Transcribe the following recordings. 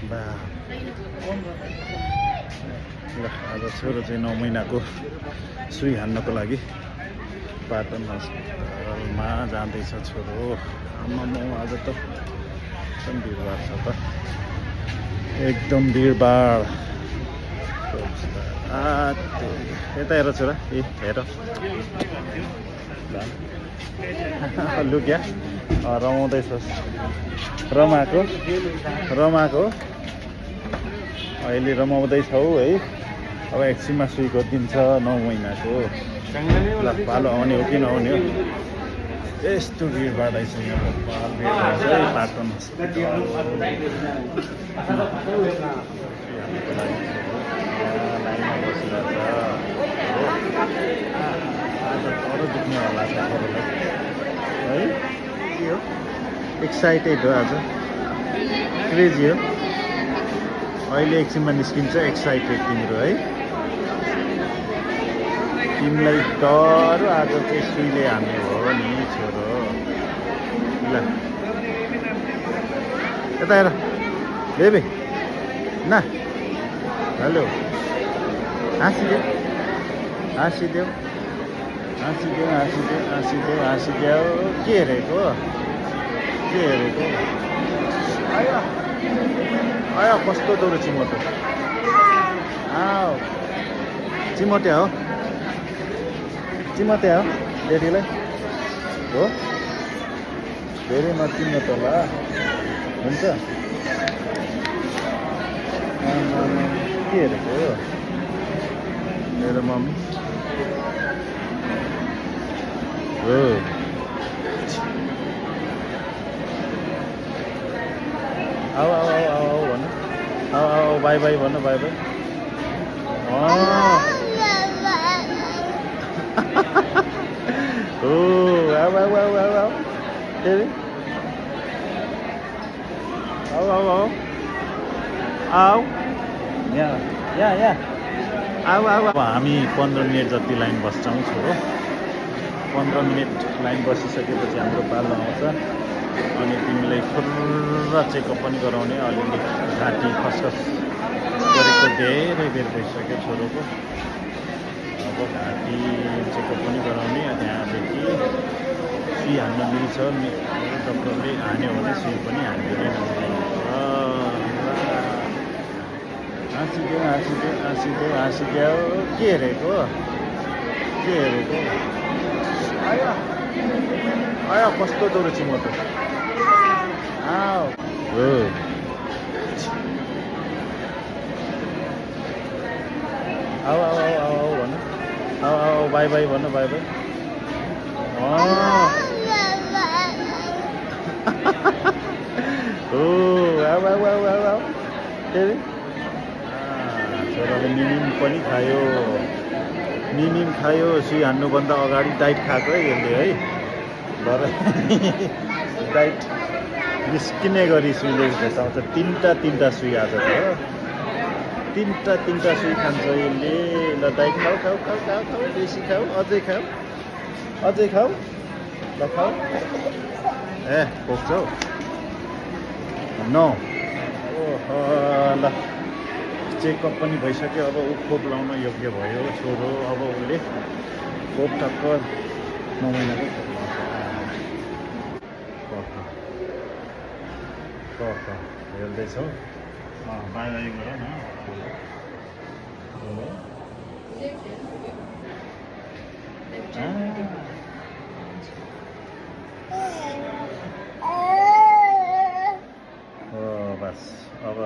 बा ल आज छोरो चाहिँ 9 महिनाको सुई हान्नको लागि पाटन हस्पिटलमा जाँदैछ छोरो। आमामा आज त एकदम भिडभाड छ त, एकदम भिडभाड। यता हेर छोरा, ए हेर लु क्या रमाउँदैछस्, रमाएको अहिले रमाउँदैछौ है। अब एकछिनमा सुई गरिदिन्छ 9 महिनाको। ल पालो आउने हो कि नआउने हो, यस्तो भिडभाड आइछ यहाँ पाटन हस्पिटल। लाइनमा बसिरहेको आज अरू दुख्ने होला छ छोरोलाई है। के हो एक्साइटेड हो आज, क्रेजी हो। अहिले एकछिनमा निस्किन्छ, एक्साइटेड तिम्रो है। तिमीलाई डर आज चाहिँ सुईले हान्ने हो नि छोरो। ल यता हेर बेबी न, हेलो हाँसिदेऊ हाँसिदेऊ हाँसिदेऊ हाँसिदेऊ हाँसिदेऊ हाँसिदेऊ। के हेरेको आयो आयो, कस्तो दोहोरो चिमोटो। आओ चिमोटे हो डेडीलाई हो, धेरै नचिम्नो त होला हुन्छ। के हेरेको मेरो मम्मी हो। आऊ आऊ आऊ आऊ भन्नु, आऊ आऊ बाई बाई भन्नु, बाई बाई। हो आऊ आऊ आऊ आऊ आऊ फेरि आऊ आऊ आऊ आऊ यहाँ यहाँ यहाँ आऊ आऊ। अब हामी 15 मिनट जति लाइन बस्छौँ छोरो। 15 मिनट लाइन बसिसकेपछि हाम्रो पालो आउँछ। अनि तिमीलाई खुर्र चेकअप पनि गराउने। अलिअलि घाँटी खसखस गरेको धेरै बेर भइसक्यो छोरोको। अब घाँटी चेकअप पनि गराउने। त्यहाँदेखि सुई हान्न मिल्छ, डक्टरले हान्यो भने सुई पनि हानिदिँदैन। हाँसिदेऊ के हेरेको आयो कस्तो दोहोरो चिमोटो। आओ हो आऊ आऊ आऊ आऊ भन्नु, आऊ आऊ बाई बाई भन्नु, बाई बाई। हो आऊ आऊ आऊ आऊ आऊ फेरि। छोराले मिमिम खायो सुई हान्नुभन्दा अगाडि डाइट खाएको है यसले है। भरे डाइट निस्किने गरी सुईले भेटाउँछ। तिनवटा सुई आज त, तिनवटा सुई खान्छ यसले। ल डाइट खाऊ खाऊ खाऊ खाऊ खाऊ, बेसी खाऊ, अझै खाऊ ल खाऊ। ए पोख्छौ न। ओहो ल चेकअप पनि भइसक्यो। अब ऊ खोप लाउन योग्य भयो छोरो। अब उसले खोप टक्क 9 महिनाको खोप लाउँछ। हेर्दैछौ बाई बाई गर न। बस अब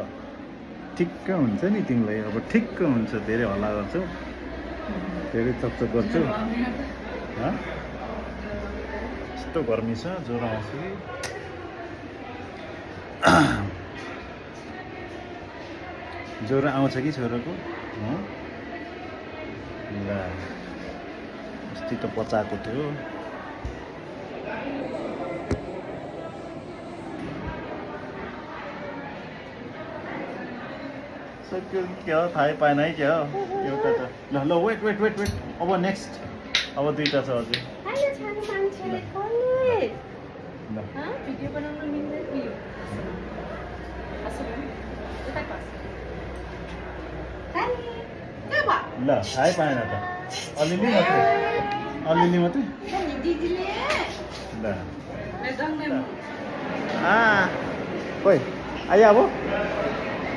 ठिक्क हुन्छ नि तिमीलाई। अब ठिक्क हुन्छ। धेरै हल्ला गर्छौ, धेरै चकचक गर्छौ। यस्तो गर्मी छ, ज्वरो आउँछ कि। ज्वरो आउँछ कि छोरोको। ल अस्ति त पचाएको थियो। सक्यो क्या हो थाहै पाएन है क्या हो एउटा त। ल ल वेट वेट वेट वेट, अब नेक्स्ट, अब दुईटा छ अझै। भिडियो बनाउन मिल्दैन। ल थाहै पाएन त अलिअलि मात्रै ल खोइ आइया अब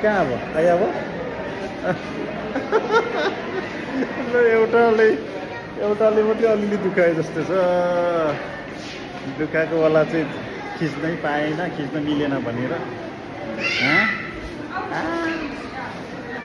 कहाँ अब आइया अब ल एउटाले मात्रै अलिअलि दुखाए जस्तो छ दुखाएको वाला चाहिँ खिच्नै पाएन खिच्न मिलेन भनेर